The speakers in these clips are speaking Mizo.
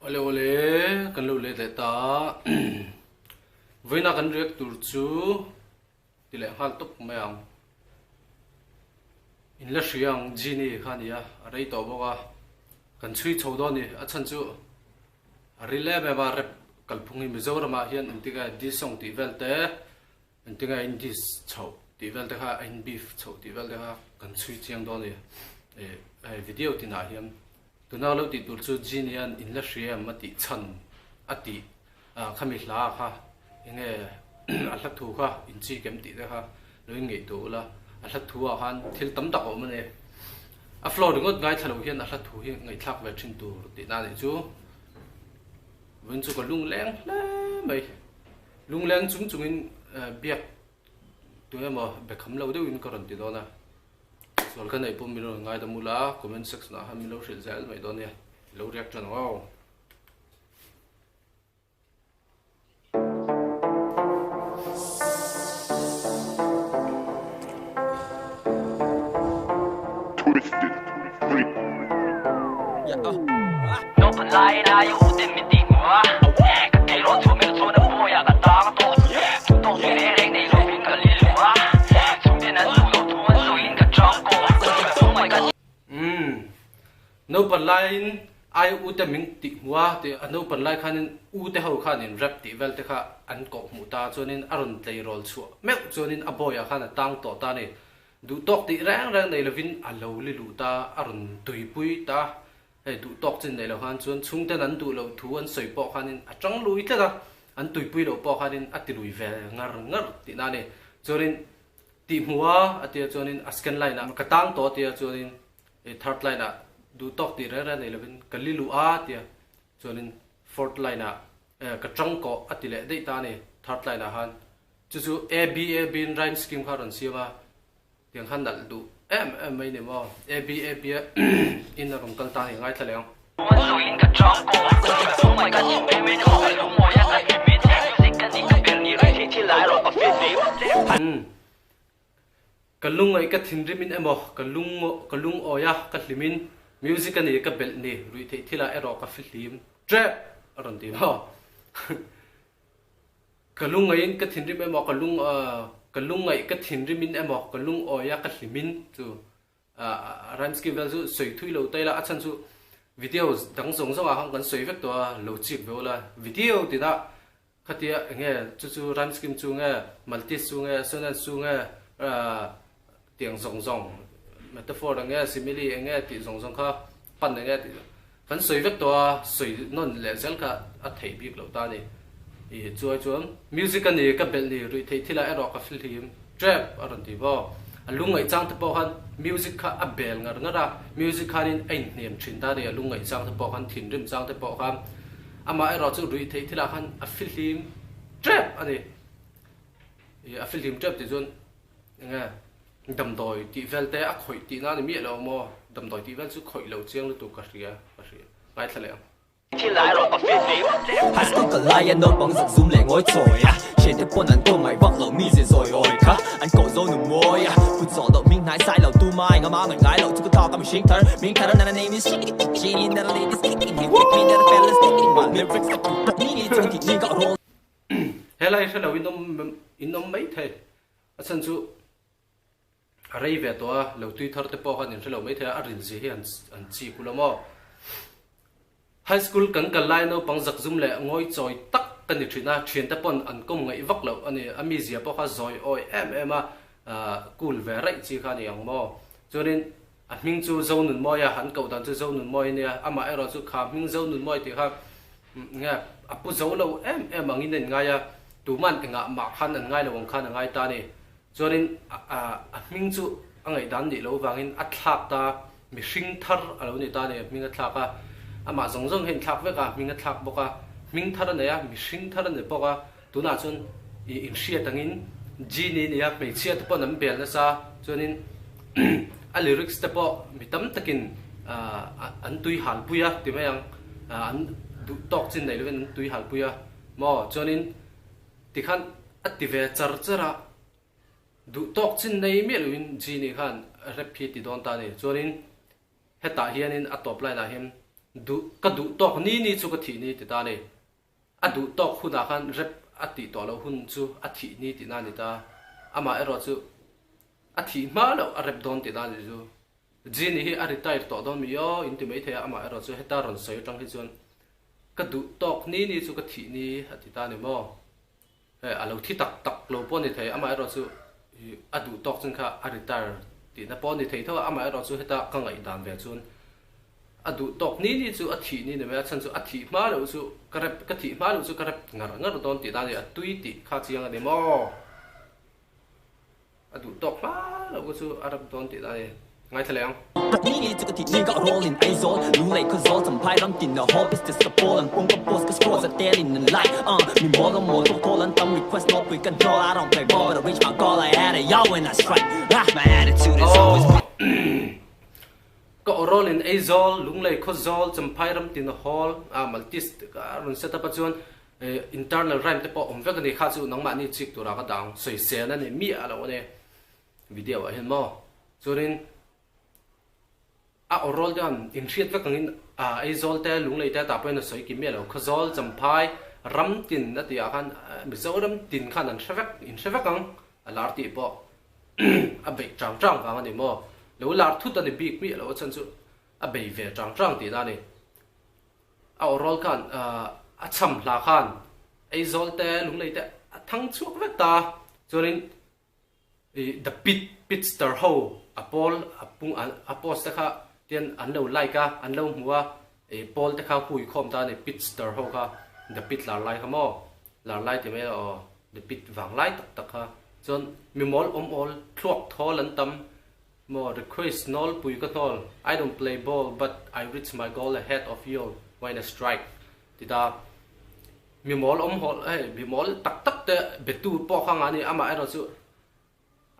Awle awle kan lo let leh ta vawiina kan riak tur chu ti leh nghal tawp mai ang in la hria ang Genie kha a ni a a rei tawh bawk a kan chhui chho dawn a ni a chhan chu a ril em em a rap kalphung hi Mizoram ah hian engtin nge diss song tih vel te Engtin nge a in diss chhoh tih vel te kha a in beef chhoh tih vel te kha kan chhui chiang dawn a ni. Hei video tinah hian tuna lo tih tur chu Genie an in la hria em a tih chhan a tih khami hla kha enge a hla thu kha in chik em tih te kha lo in ngaihtuah ula a hla thu ah khan thil tam tak a awm a ni. A flow ringawt ngaithla lo hian a hla thu hi ngaihthlak ve thin tur tihna a nih chu. Vawiin chu ka lungleng hle mai. Lungleng chung chungin biak tu emaw bekham lo deuhin ka rawn ti dawn a, sual ka neih pawh min rawn ngaidam ula, comment section ah khan min lo hrilh zel mai dawn nia, i lo react tan ang aw. Naupan laiin ai u te min tih hmu a tih a naupan lai khanin u te ho khanin rap tih vel te kha an kawh hmuh ta chuanin a rawn tleirawl chhuah meuh chuanin a bawiah khan a tang tawh ta a ni. Duh tawk tih reng reng nei lovin a lo li luh ta, a rawn tuipui ta. Hei duh tawk chin nei lo khan chuan chhungten an duh loh thu an sawi pawh khanin a tang lui tlat a, an tuipui loh pawh khanin a ti lui ve ngar ngar tihna a ni. Chuanin tih hmuh a a tia chuanin a second line ah ka tang tawh a tia chuanin third line ah duh tawk tih reng reng nei lovin ka li luh a tia chuanin fourth line ah ka tang kawh a ti leh daih ta a ni third line ah khan. Chu chu A B A B in rhyme scheme kha rawn siam a, tiang khan nalh duh em em mai ni maw? A B A B in a rawn kal ta a ni ngaithla leh ang. Ka lungngaih ka thinrim in emaw ka lung ka lungawi a ka hlim in music a ni ka belh ni ruihtheih thil ah erawh ka fihlim trep a rawn ti maw? Ka lungngaihin ka thinrim emaw, ka lung ka lungngaih ka thinrimin emaw, ka lungawi a ka hlimin chu rhyme scheme vel chu sawi thui lo taila a chhan chu video dang zawng zawng ah khan kan sawi vek tawh a, lo chik ve ula video tinah khatia enge chu chu rhyme scheme chu nge multis chu nge assonance chu nge tiang zawng zawng metaphor enge simile enge tih zawng zawng kha pan enge tih Kan sawi vek tawh a, sawi nawn leh zel kha a theih bik loh ta a ni. I chuai chuan music a ni, ka belh ni, ruih theih thilah erawh ka fihlim tep a rawn ti bawk. A lungngaih chang te pawh khan music kha a bel ngar ngar a, music khanin a inhnem thin ta a ni, a lungngaih chang te pawh khan, thinrim chang te pawh khan. Amah erawh chu ruih theih thilah khan a fihlim tep a ni. I a fihlim tep tih chuan enge Damdawi tih vel te a khawih tihna a ni miah lo maw? Damdawi tih vel chu khawih lo chiang lutuk ka hria, ka hria. Ngaithla leh ang. High school ka lai a naupang zak zum leh ngawi chawi a, thiante pawn an kawm ngaih vak loh mi zia zawi awi kha an koh zo nu mawi a, kut zawh loh hming hnai sai lo tu mai nga ma ngaih ngai loh chu ka thak a mihring thar hming thar a nana name is Helai hre lo in awm in awm mai thei a chhan chu A rei ve tawh a, lo tui thar te pawh khan in hre lo maithei a, a ril zia hi an chik ula maw? High school kan kal lai naupang zakzum leh ngawi chawi tak ka ni thin a, thiante pawn an kawm ngaih vak loh a ni, a mizia pawh kha zawi awi em em a, cool ve raih chi kha a ni ang maw? Chuanin a hming chu Zonunmawi a, an koh dan chu Zonunmawi a nia, amah erawh chu kha hming Zonunmawi tih kha nge a pu zo lo em em angin a inngai a, tuman engah mah khan an ngai lo ang khan a ngai ta a ni. Chuanin a hming chu a ngaihdan nih loh vangin a thlak ta, mihring thar a lo ni ta a ni, a hming a thlak a, amah zawng zawng hian thlak vek a, hming a thlak bawk a, hming thar a nei a, mihring thar a ni bawk a, tunah chuan i inhriat angin Genie nia hmeichhia te pawh an bel nasa, chuanin a lyrics te pawh mi tam takin an tui halpui a ti mai ang, an duh tawk chin nei lovin an tui halpui a maw, chuanin Tikhan a ti ve char char a, duh tawk chin nei miah loin Genie khan rap hi ti dawn ta a ni. Chuanin hetah hianin a top line ah hian Duh ka duh tawk ni ni chu ka thih ni ti ta a ni. A duh tawk hunah khan rap a tih tawh loh hun chu a thih ni tihna a ni ta. Amah erawh chu a thih hma loh a rap dawn tihna a ni chu. Genie hi a retire tawh dawn mi aw in ti mai thei a, amah erawh chu heta rawn sawi atang hi chuan ka duh tawk ni ni chu ka thih ni a ti ta a ni maw. Hei a lo thi tak tak lo pawh a ni thei, amah erawh chu a duh tawk chin kha a retire tihna pawh a ni thei tho a, amah erawh chu heta ka ngaihdan ve chuan a duh tawk ni ni chu a thih ni ni mai a, chhan chu a thih hma loh chu ka rep ka thih hma loh chu ka rep ngar ngar dawn tihna a ni, a tui tih kha chiang a ni maw? A duh tawk hma loh kha chu a rap dawn tih lai ngaithla leh ang. Ni chu ka thih ni ka roll in Aizawl Lunglei Khawzawl Champhai ram tin a haw business ka pawl an pawng ka post ka scroll za tel in an like uh mi mawl a mawl tawk thawl an tam request nawlpui kan hnawl I don't play ball but I reach my goal I had a yo when I strike ah my attitude is always been Ka roll in Aizawl Lunglei Khawzawl Champhai ram tin a hawl ah Maltese a rawn set up a chuan Internal rhyme te pawh awm vek a ni kha chu nangmahni chik tura ka dang sawisel a ni miah lo a ni video ah hian maw chuanin a awrawl te hian inhriat vek angin Aizawl te Lunglei te tah pawhin a sawi kim miah lo Khawzawl Champhai ram tin a tih ah khan Mizoram tin khan an hre vek inhre vek ang a lar tih pawh a beih chang chang vang a ni maw lo lar thut a ni bik miah lo a chhan chu a bei ve chang chang tihna a ni. A awrawl khan a cham hla khan Aizawl te Lunglei te a thang chhuak vek ta. Chuanin i the pit pitster ho a pawl a pung a post te kha tian an lo like a an lo hmu a i pawl te kha hui khawm ta a ni pitster ho kha the pit lar lai kha maw lar lai ti mai la aw the pit vang lai tak tak kha chuan mimawl awm awl thluak thawl an tam Maw request nawlpui ka hnawl I don't play ball but I reach my goal ahead of you when I strike ti ta. Mi mawl awm hawl hei mi mawl tak tak te betu pawh kha nga ni amah erawh chu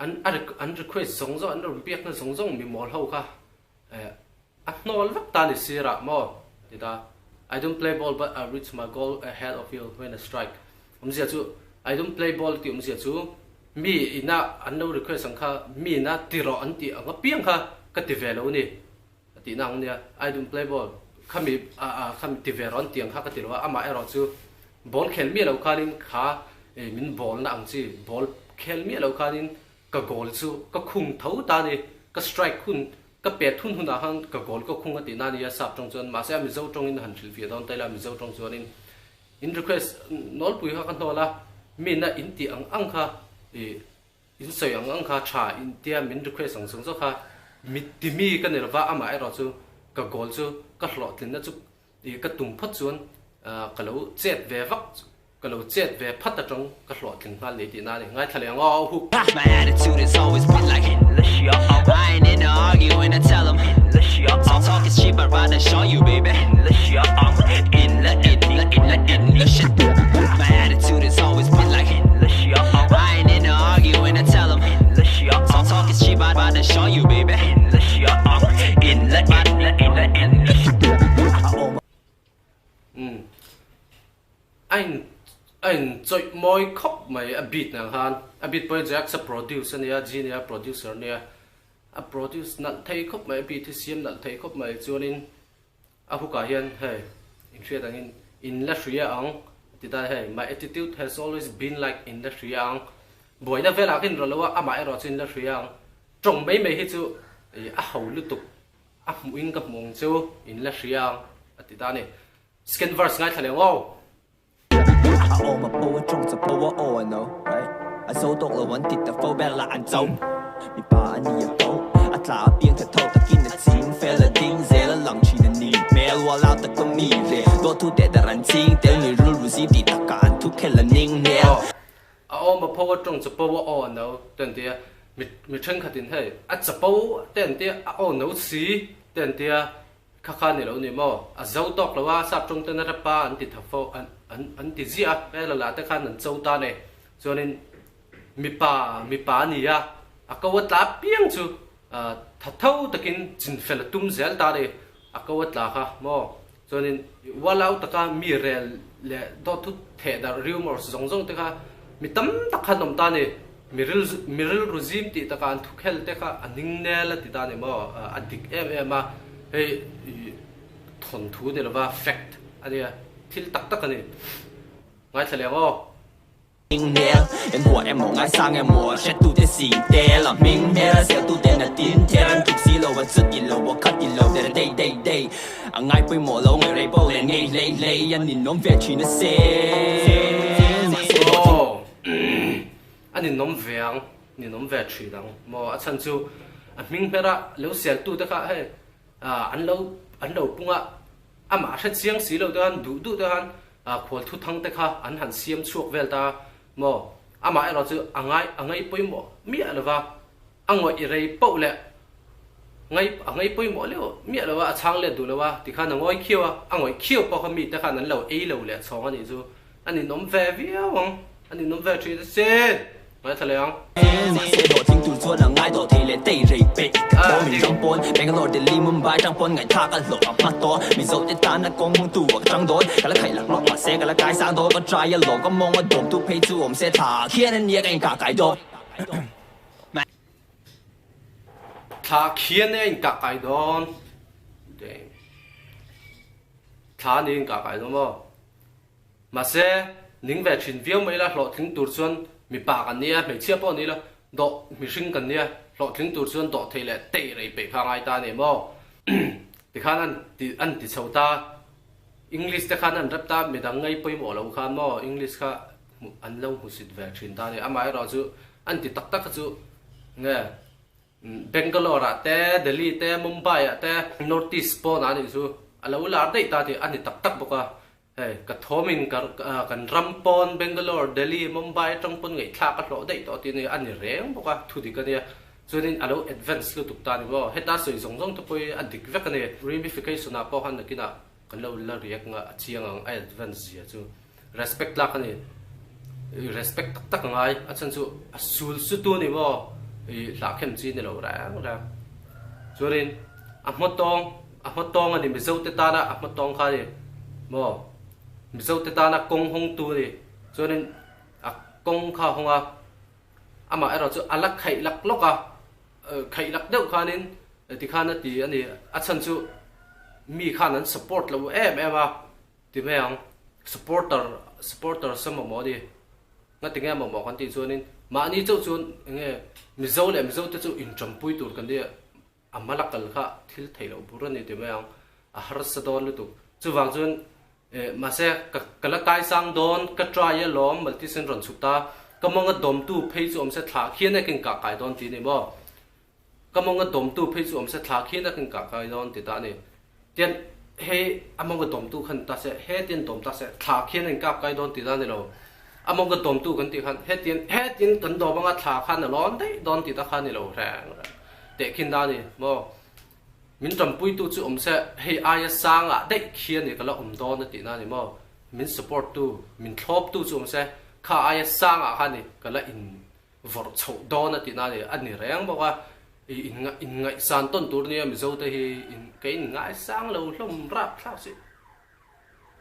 an a an request zawng zawng an rawn biakna zawng zawng mi mawl ho kha eh a hnawl vek ta ni sirah maw ti ta I don't play ball but I reach my goal ahead of you when I strike Awmzia chu I don't play ball tih awmzia chu mi ina an lo request ang kha mi ina ti rawh an tih ang apiang kha ka ti ve lo ni a tihna ang nia I don't play ball khami a a khami ti ve rawh an tih ang kha ka ti lo a amah erawh chu ball khel miah lo khanin kha min ball na ang chi ball khel miah lo khanin ka goal chu ka khung tho ta ni ka strike hun ka pet hun hunah khan ka goal ka khung a tihna a nia sap tawng chuan mahse a mizo tawngin han hrilhfiah dawn ta ila mizo tawng chuanin In request nawlpui kha ka hnawl a, mi na in tih ang ang kha ih in sawi ang ang kha tha in tia min request ang zawng zawk kha mi ti mi ka ni lova amah erawh chu ka goal chu ka hlawhtlinna chu ih ka tum phawt chuan ka lo chet ve vak ka lo chet ve phat atang ka hlawhtling nghal ni tihna a ni ngaithla leh ang aw huk. My attitude has always been like I ain't into arguing I tell 'em All talk is cheap I'd rather show you baby My attitude has always been like I ain't into arguing I tell 'em All talk is cheap I'd rather show you baby Umm a in a in chawih mawi khawp mai a beat nang khan a beat pawh hi Jax a produce a nia Genie a producer a nia a produce nalh thei khawp mai a beat hi siam nalh thei khawp mai chuanin a hook ah hian hei inhriat angin in la hria ang a ti ta hei my attitude has always been like in la hria ang buaina velah kha in rawh lo a amah erawh chu in la hria ang tawng mai mai hi chu ih a ho lutuk a hmuh in ka hmuh ang chu in la hria ang a ti ta a ni. Second verse ngaithla leh ngo. A awm a po a tawng chapo a aw a no right a zo tawk lo an ti ta fo ber lah an cho mipa a ni a po a tla a piang tha tho takin a ching fel a ding zel a lang thin a ni hmel wal out tak a mi ve dawt thu teh dar an ching tel mi rilru zim tih takah an thu khel a ning hmel. A awm a po a tawng chapo a aw a no te an tia mi mi thenkhatin hei a chapo te an tia a aw no si te an tia Kha kha ni lo ni maw? A zo tawk lo a, sap tawng ten a rap a an ti tha fo, an an an ti ziah a, hmel a lah te khan an cho ta nei. Chuanin mipa mipa a ni a, a ko a tla piang chu tha tho takin chin fel a tum zel ta nei, a ko a tla kha maw? Chuanin ualau taka mi rel leh dawt thu theh darh rumours zawng zawng te kha mi tam tak khan awm ta ni. Mi ril mi rilru zim tih takah an thukhel te kha a ning nel a ti ta ni maw? A dik em em a, hei ih. Thawnthu ni lova fact a nia, thil tak tak a ni. Ngaithla leh ang aw. Hming hmel, en hua emaw ngaisang emaw a hrettute si tel a hming hmel a seltute na tin thel an tluk si lo a chuti lo a khati lo der dei dei dei a ngai pawimawh lo ngaih rei pawh leh ngei hlei hlei a ninawm ve thin a se mahse Aw a ninawm ve ang, ninawm ve thin ang maw a chhan chu a hming hmera lo seltute kha hei an lo an lo pung a, amah hre chiang si lo te khan duh duh te khan khual thu thang te kha an han siam chhuak vel ta maw? Amah erawh chu a ngai a ngai pawimawh miah lo va, a ngawih rei poh leh ngai a ngai pawimawh leuh miah lo va, a chhang let duh lo a tikhan a ngawi khiau a, a ngawih khiau pawh kha mite khan an lo ei lo leh chhawng a nih chu. A ninawm ve viau ang, a ninawm ve thin asin. Ngaithla leh ang. Mahse hlawhtling tur chuan a ngai dawh thei leh tei rei peih ka thaw min ram pawn Bangalore, Delhi, Mumbai tang pawn ngaihthlak a hlawh a hma tawh Mizo te tana kawng hmangtu a ka tang dawn Ka la khaih lak lawk mahse ka la kai sang dawn Ka try a lawm ka mawng a dawmtu phei chu awm se thla khian a nia ka inkah kai dawn. Thla khian a inkah kai dawn. Thla a ni inkah kai dawn maw? Mahse, ning ve thin viau mai la, hlawhtling tur chuan mipa kan nia, hmeichhia pawh ni la, dawh mihring kan nia, hlawhtling tur chuan dawh thei leh tei rei peih kha a ngai ta a ni maw? Tikhan an ti an ti chho ta, English te khan an rep ta, midang ngei pawimawh lo khan maw English kha hmuh an lo hmusit ve thin ta a ni. Amaherawhchu an ti tak tak kha chu nge Bangalore ah te, Delhi te, Mumbai ah te, North East pawnah a nih chu a lo lar daih ta tih a ni tak tak bawk a. Hei, ka thawmin ka kan ram pawn Bangalore, Delhi, Mumbai atang pawn ngaihthlak a hlawh daih tawh tih a ni a ni reng bawk a, thu dik a nia. Chuanin a lo advance lutuk ta a ni maw? Heta sawi zawng zawng te pawh hi a dik vek a ni. Ramification ah pawh khan nakinah kan lo la react nga a chiang ang a advance zia chu. Respect tlak a ni. I respect tak tak a ngai. A chhan chu a sul su tu ni maw? I hlahkhem chi ni lo reng reng. Chuanin a hmatawng a hmatawng a ni Mizo te tana a hmatawng kha a ni maw? Mizo te tana kawng hawng tu a ni. Chuanin a kawng kha a hawng a, amah erawh chu a la khaih lak lawk a, khaih lak deuh khanin tikhan a ti a ni. A chhan chu mi khan an support lo em em a. Ti mai ang, supporter supporter sa mamawh a ni. Ngati nge mamawh kan tih chuanin mahni chauh chuan eng nge Mizo leh Mizo te chu inṭampui tur kan nia, a hma la kal kha thil theih loh bur a ni ti mai ang, a harsa dawn lutuk. Chuvang chuan eh mahse ka ka la kaisang dawn, ka try alawm Maltisen rawn chhuk ta, ka mawnga dawmtu phei chu awm se thlah khian a kin kah kai dawn ti a ni maw? Ka mawnga dawmtu phei chu awm se thla khi nakin kah kai dawn ti ta a ni. Tian hei a mawnga dawmtu khan ta se, hetian dawm ta se, thla khian a inkap kai dawn ti ta a ni lo. A mawnga dawmtu kan tih khan hetian hetian kan dawm anga thla khan a lawn daih dawn ti ta kha a ni lo reng reng. Tehkhin ta a ni maw? Min ṭampuitu chu awm se hei aia sangah daih khi a ni ka la awm dawn a tihna a ni maw? Min support tu, min thlawptu chu awm se kha aia sangah kha a ni ka la in vawrh chhoh dawn a tihna a ni, a ni reng bawk a, i inngaihsan tawn tur nia Mizo te hi ka inngaisang lo hlawm rap thlak si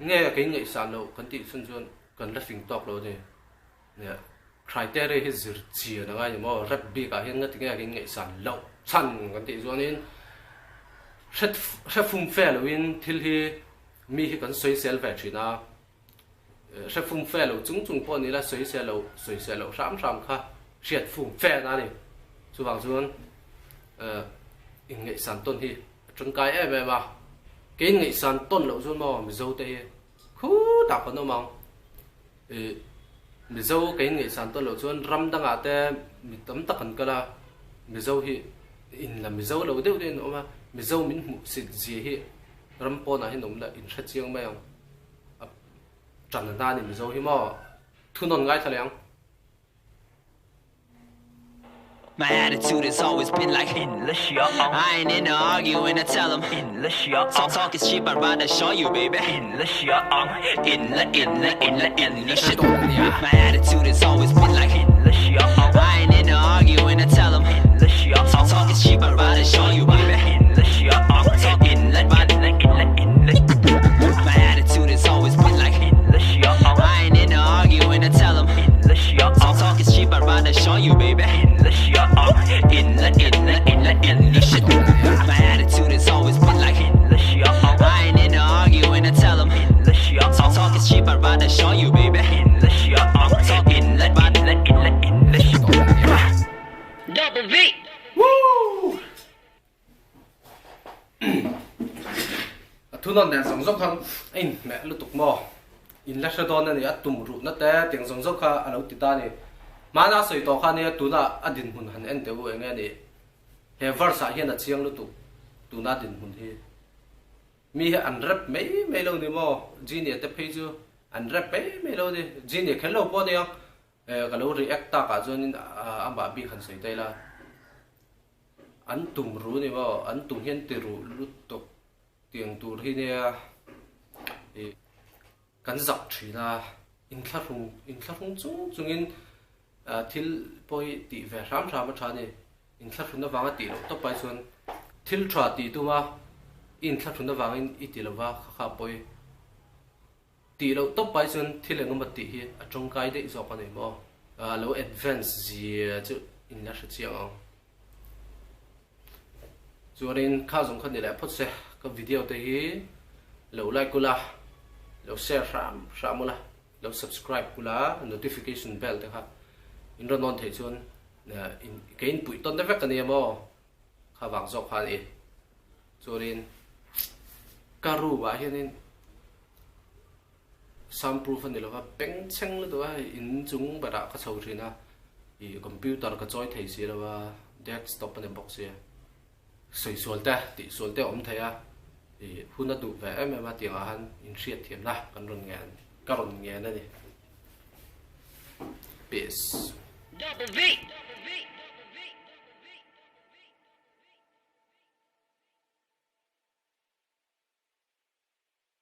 nge ka inngaihsan loh kan tih chhun chuan kan la fing tawk lo a ni, criteria hi zir chian a ngai ni maw, rap bik ah hian ngati nge ka inngaihsan loh chhan kan tih chuanin hre fum fe loin thil hi mi hi kan sawisel ve thin a. Hre fum fe lo chung chung pawh ni la sawisel lo sawisel loh hram hram kha hriat fum fe na a ni. Chuvang chuan inngaihsan tawn hi a tangkai em em a, kei inngaihsan tawn loh chuan maw Mizo te hi khutah kan awm ang. Ih Mizo kei inngaihsan tawn loh chuan ram dangah te mi tam tak an kal a, Mizo hi in la Mizo lo deuh deuhin an awm a, Mizo min hmuh sit zia hi ram pawnah hian awm la inhre chiang mai ang. A ṭan a ni Mizo hi maw thunawn ngaithla leh ang. My attitude has always been like I ain't into arguing I tell 'em Talk talk is cheap I'd rather show you baby My attitude has always been like I ain't into arguing I tell 'em Talk talk is cheap I'd rather show you baby My attitude has always been like I ain't into arguing I tell 'em Talk talk is cheap I'd rather show you baby My attitude has always been like I ain't into zawng khan a inhmeh lutuk maw? In la hre dawn a ni, a tum ruhna te tiang zawng zawng kha a lo ti ta a ni. Hmana a sawi tawh kha nia tunah a dinhmun han en teh u eng nge ni? He verse ah hian a chiang lutuk tuna dinhmun hi. Mi hi an rap mai mai lo ni maw? Genie te phei chu an rap mai mai lo ni. Genie kher lo pawh a nia, ka lo react tak ah chuanin amah bik han sawi ta ila. An tum ru ni maw? An tum hian ti ruh lutuk tiang tur hi nia ih kan zak thin a, inthlahrung inthlahrung chung chungin thil pawh hi tih ve hram hram a tha a ni. Inthlahrun avanga tih loh tawp ai chuan thil tha tih tuma i inthlahrun avangin i ti lova kha kha pawi Tih loh tawp ai chuan thil engemaw tih hi a tawngkai daih zawk a ni maw? A lo advance zia chu in la hre chiang ang. Chuanin kha zawng kha ni leh phawt se, ka video te hi lo like ula, lo share hram hram ula, lo subscribe ula, notification bell te kha in rawn on theih chuan kei in puih tawn ta vek a nia maw? Kha vang zawk kha a ni. Chuanin ka room ah hianin Sound proof a ni lova, bengchheng lutuk a hei in chung berah ka chho thin a, ih computer ka chawi thei si lova, desktop a ni bawk sia, sawi sual te tih sual te a awm thei a, ih hun a duh ve em em a tiangah han inhriat thiamna kan rawn ngen ka rawn ngen a ni. Peace. Double V.